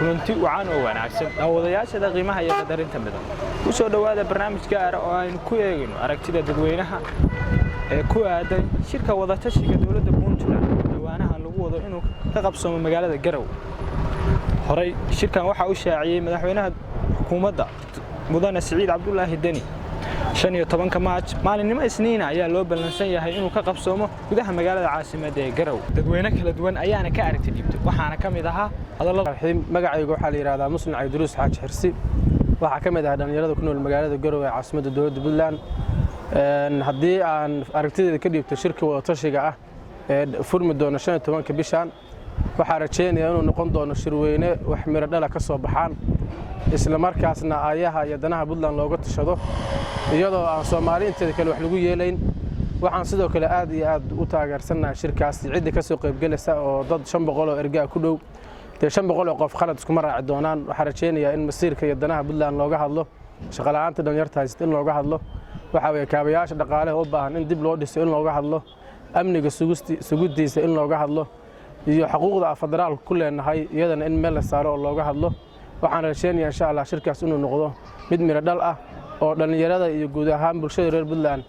Kulanti wacan oo wanaagsan, daawadayaashada qiimaha iyo qadarinta mudan. Ku soo dhowaada barnaamij gaara oo aynu ku eegayno aragtida dadweynaha ee ku aadan shirka wadatashiga dowladda Puntland oo dhowaanahan lagu wado inuu ka qabsoomo magaalada Garowe. Horey shirkan waxaa u shaaciyey madaxweynaha xukuumadda, Mudane Siciid Cabdulaahi Deni. 15-ka Maaj, maalinimo Isniina, ayaa loo ballansan yahay inuu ka qabsoomo gudaha magaalada caasimadda ee Garowe. Dadweyne kala duwan ayaana ka aragti dhiibtay, waxaana ka mid ahaa hadallada. Magacayga waxaa la yidhahdaa Muslim Cabdiruus Xaaji Xirsi. Waxaa ka mid ah dhallinyarada ku nool magaalada Garowe ee caasimadda dowladda Puntland. Haddii aan aragtideeda ka dhiibto shirka wadatashiga ah ee furmi doona 15-ka bishan, waxaa rajaynayaa inuu noqon doono shirweyne wax miro dhala ka soo baxaan, isla markaasna aayaha iyo danaha Puntland looga tashado, iyadoo aan Soomaali inteeda kale wax lagu yeelayn. Waxaan sidoo kale aad iyo aad u taageersannahay shirkaas ciddii ka soo qaybgelaysa oo dad 500 oo ergaa ku dhow. Dee 500 oo qof khalad iskuma raaci doonaan. Waxaan rajaynayaa in masiirka iyo danaha Puntland looga hadlo, shaqola'aanta dhalinyarta haysta in looga hadlo, waxaa weeye kaabayaasha dhaqaalaha u baahan in dib loo dhiso in looga hadlo, amniga sugiddiisa in looga hadlo, iyo xuquuqda federaalka ku leenahay iyadana in meel la saaro oo looga hadlo. Waxaan rajaynayaa, insha Allah, shirkaas inuu noqdo mid miro dhal ah oo dhallinyarada iyo guud ahaan bulshada reer Puntland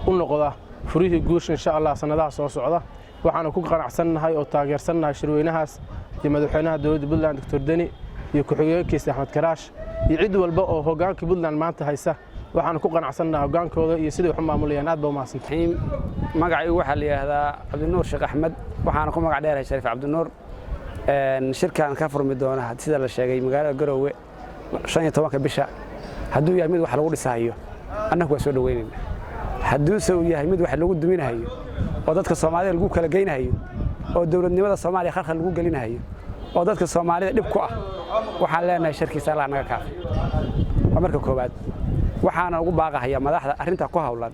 u noqda furihii guusha, insha Allah, sannadaha soo socda. Waxaanu ku qanacsannahay oo taageersannahay shirweynahaas iyo madaxweynaha dowladda Puntland, Doctor Deni, iyo ku-xigeenkiisa Axmed Karaash, iyo cid walba oo hoggaanka Puntland maanta haysa. Waxaanu ku qanacsannahay hoggaankooda iyo siday wax u maamulayaan. Aad ba umahadsantahay. Magacaygu waxaa la yidhaahdaa Cabdinuur Sheekh Axmed, waxaana ku magac dheerahay Shariif Cabdinuur. Shirkan ka furmi doona, sida la sheegay, magaalada Garowe 15-ka bisha, hadduu yahay mid wax lagu dhisahayo, annagu waa soo dhoweynayna. Hadduuse uu yahay mid wax lagu duminahayo oo dadka Soomaalida lagu kala geynahayo oo dowladnimada Soomaaliya khalkhal lagu gelinahayo oo dadka Soomaalida dhib ku ah, waxaan leenahay sharkiisa Allah naga kaafay. Waa marka koowaad. Waxaana ugu baaqahayaa madaxda arrintaa ku hawlan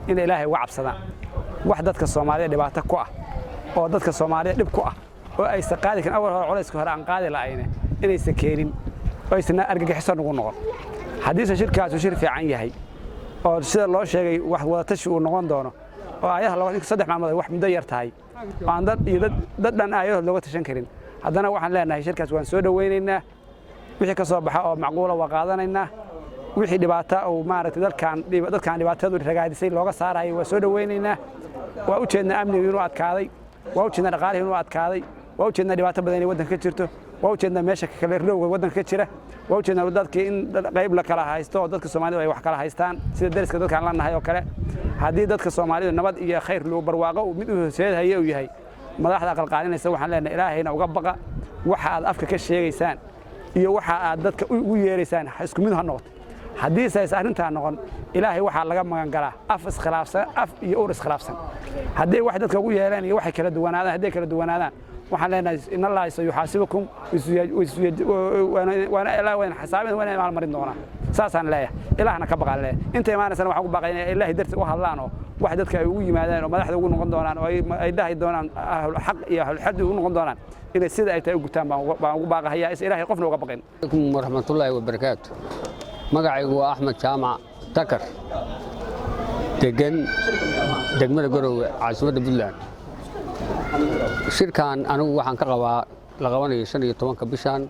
inay Ilaahay uga cabsadaan. Wax dadka Soomaalida dhibaato ku ah oo dadka Soomaalida dhib ku ah oo aysan qaadi karin, awal hore culayska hore aan qaadi la'ayne, inaysan keenin oo aysan argagixiso nagu noqon. Haddiise shirkaasu shir fiican yahay oo sida loo sheegay wax wadatashi uu noqon doono oo aayaha laba 3 maalmood ay wax muddo yar tahay oo aan dad iyo dad dhan aayahood looga tashan karin, haddana waxaan leenahay shirkaas waan soo dhowaynaynaa. Wixii ka soo baxa oo macquula waa qaadanaynaa. Wixii dhibaata uu maaragtay dadkan dhibaatadu ragaadisay looga saarayo waa soo dhowaynaynaa. Waa u jeednaa amnigu inuu adkaaday, waa u jeednaa dhaqaalihii inuu adkaaday, waa u jeednaa dhibaato badan inay waddanka ka jirto, waa u jeednaa meesha kale rowga waddanka ka jira, waa u jeednaa dadkii in qayb la kala haysto oo dadka Soomaalidu ay wax kala haystaan, sida dariska dadkaan la nahay oo kale. Haddii dadka Soomaalidu nabad iyo khayr lagu barwaaqo mid u horseedhaya uu yahay, madaxda qalqaalinaysa waxaan leenahay Ilaahayna uga baqa. Waxa aad afka ka sheegaysaan iyo waxa aad dadka ugu yeeraysaan isku mid ha noqoto. Haddiise aysan arrintaa noqon, Ilaahay waxaa laga magan galaa af iskhilaafsan, af iyo uur iskhilaafsan. Haddii wax dadka ugu yeeleen iyo waxay kala duwanaadaan, hadday kala duwanaadaan, waxaan leenahay in Allaha sayuxaasibukum, waana Ilaah waana xisaabin, waana maalmarin doonaa. Saasaan leeyahay, Ilaahna ka baqaan leeyahay. Inta imaanaysana waxaan ku baaqay inay Ilaahay darti u hadlaan oo wax dadka ay ugu yimaadaan oo madaxda ugu noqon doonaan oo ay dhahi doonaan ahlul xaq iyo ahlulxaddi ugu noqon doonaan, inay sida ay tahay u gutaan baan ugu baaqahayaa, is Ilaahay qofna uga baqin. Alaykum waraxmatullaahi wabarakaatu. Magacaygu waa Axmed Jaamac Takar, degan degmada Garowe, caasimadda Puntland. Shirkan anigu waxaan ka qabaa la qabanayo 15-ka bishan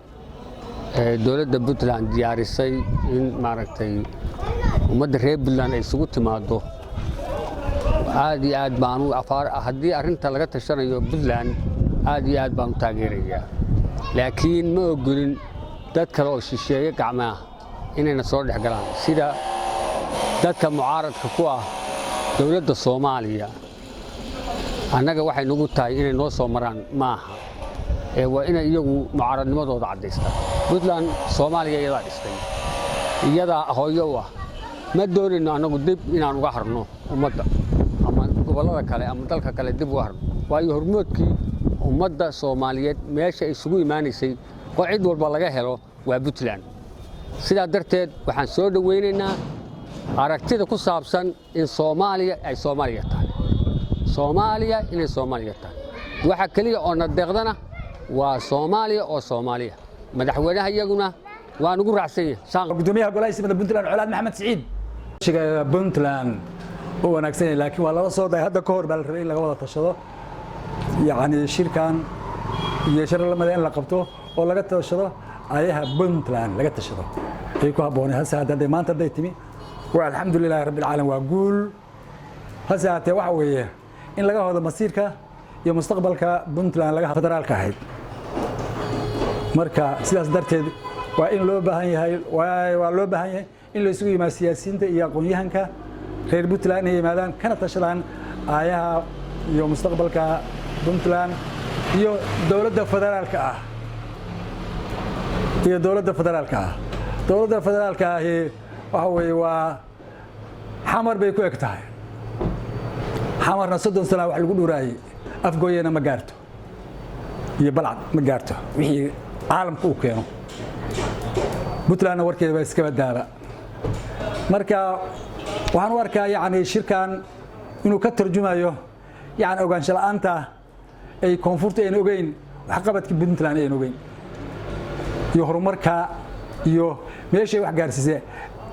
ee dowladda Puntland diyaarisay in maaragtay ummadda reer Puntland ay isugu timaaddo, aad iyo aad baanu haddii arrinta laga tashanayo Puntland, aad iyo aad baan u taageerayaa. Laakiin ma ogolin dad kale oo shisheeye gacmaah inayna soo dhex galaan, sida dadka mucaaradka ku ah dowladda Soomaaliya. Annaga waxay nagu tahay inay noo soo maraan maaha, ee waa inay iyagu mucaaradnimadooda caddaystaan. Puntland Soomaaliya iyadaa dhistay, iyadaa hooyo u ah. Ma doonayno annagu dib inaan uga harno ummadda ama gobollada kale ama dalka kale dib uga harno, waayo hormoodkii ummadda Soomaaliyeed, meesha isugu imaanaysay oo cid walba laga helo, waa Puntland. Sidaa darteed waxaan soo dhowaynaynaa aragtida ku saabsan in Soomaaliya ay Soomaaliya tahay, Soomaaliya inay Soomaaliya tahay. Waxa keliya oo na deeqdana waa Soomaaliya oo Soomaaliya. Madaxweynaha iyaguna waa nugu raacsan yahay. Gudoomiyaha golaha ismada Puntland, Colaad Maxamed Siciid. Shiga Puntland u wanaagsan yahay, laakiin waa lala soo daay. Hadda ka hor baa la rabay in laga wada tashado, yacni shirkan iyo shir lamida in la qabto oo laga tashado. Ayaha Puntland laga tashado ay ku habboonay. Hase haddee maanta hadday timi, waa alxamdulilahi rabbi alcaalamiin, waa guul. Hase haatee waxa weeye in laga hodo masiirka iyo mustaqbalka Puntland laga federaalka ahayd. Marka sidaas darteed waa in loo baahan yahay, waa loo baahan yahay in la isugu yimaado siyaasiyiinta iyo aqoon-yahanka reer Puntland, inay yimaadaan kana tashadaan aayaha iyo mustaqbalka Puntland iyo dowladda federaalka ah iyo dowladda federaalka ah. Dowladda federaalka ahi waxa weeye waa Xamar bay ku eg tahay. Xamarna 30 sana wax lagu dhuraayey, Afgooyena ma gaarto iyo Balcad ma gaarto wixii caalamka uu keeno. Puntlandna warkeeda baa iskaba daaba. Marka waxaan u arkaa yacni shirkan inuu ka tarjumayo yacni ogaansho la'aanta ay koonfurta ayna ogeyn waxqabadka Puntland, ayna ogeyn iyo horumarka iyo meeshay wax gaarsiisay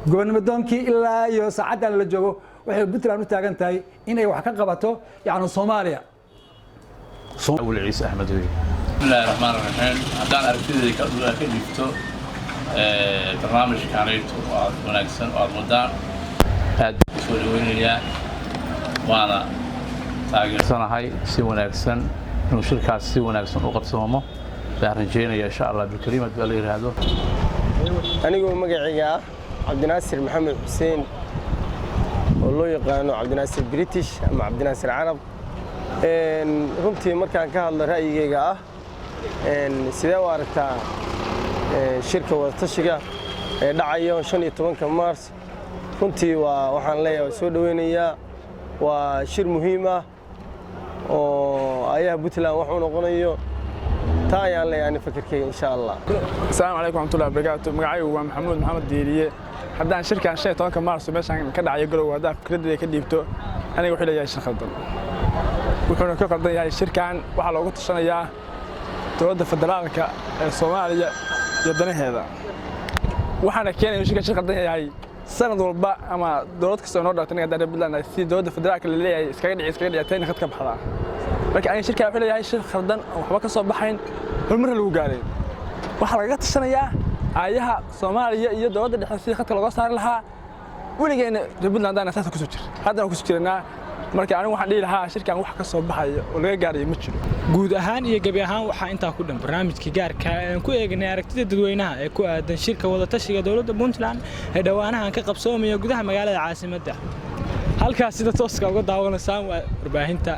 gobonnimo doonkii ilaa iyo saacaddan la joogo. Waxay Puntland u taagan tahay inay wax ka qabato yacni Soomaaliya. Awil Ciise Axmed wey. Bismillahi raxmaan raxiim. Haddaan aragtidayda ka dhigto barnaamijkanayto oo aad wanaagsan oo aad wadaan, aad baan soo dhaweynayaa waana taageersanahay. Si wanaagsan inuu shirkaas si wanaagsan u qabsoomo baan rajeynaya, insha Allah bilkariim, haddii la yidhaahdo. Anigoo magacayga ah Cabdinaasir Maxamed Xuseen oo loo yaqaano Cabdinaasir British ama Cabdinaasir Carab, runtii markaan ka hadlo ra'yigayga ah sidee u aragtaa shirka wadatashiga ee dhacayo 15-ka Maars, runtii waa waxaan leeyahay waa soo dhoweynayaa. Waa shir muhiim ah oo ayaha Puntland wax u noqonayo. Taa ayaan leeyahay ani fikirkayga, insha Allah. Asalaamu calaykum waraxmatullahi wabarakaatu. Magacaygu waa Maxamuud Maxamed Diiriye. Haddaan shirkan 15-ka Maarso meeshaan ka dhacayo Garowe haddaan fikradayda ka dhiibto, aniga wuxuu leeyahay shir khaldan. Wuxuuna ka khaldan yahay shirkan waxaa loogu tashanayaa dowladda federaalka ee Soomaaliya iyo danaheeda. Waxaana keenaya shirkan shir khaldan yahay, sanad walba ama dowlad kasta oo noo dhalatay, aniga haddaan reer Puntland si dowladda federaalka la leeyahay iskaga dhici, iskaga dhici, tayna khad ka baxdaa. Marka aniga shirkan wuxuu leeyahay shir khaldan oo waxba ka soo baxayn, horumarna lagu gaaray. Waxaa lagaga tashanayaa aayaha Soomaaliya iyo dowladda dhexe sidii khadka looga saari lahaa. Weligeena reer Puntland haddaan saasa kusoo jir, haddana kusoo jiranaa. Marka anigu waxaan dhihi lahaa shirkan wax ka soo baxayo oo laga gaarayo ma jiro. Guud ahaan iyo gebi ahaan waxaa intaa ku dhan barnaamijkii gaarka ee aan ku eegnay aragtida dadweynaha ee ku aadan shirka wadatashiga dowladda Puntland ee dhowaanahan ka qabsoomaya gudaha magaalada caasimadda. Halkaas sida tooska uga daawanaysaan waa warbaahinta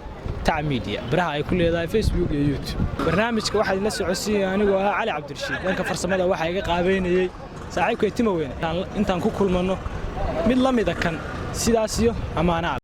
Tac Media, baraha ay ku leedahay Facebook iyo YouTube. Barnaamijka waxaa idinla socodsiinaya anigoo ah Cali Cabdirashiid. Dhanka farsamada waxaa iga qaabeynayey saaxiibkay Tima Weyne. Intaan ku kulmanno mid la mida kan, sidaas iyo ammaanaha.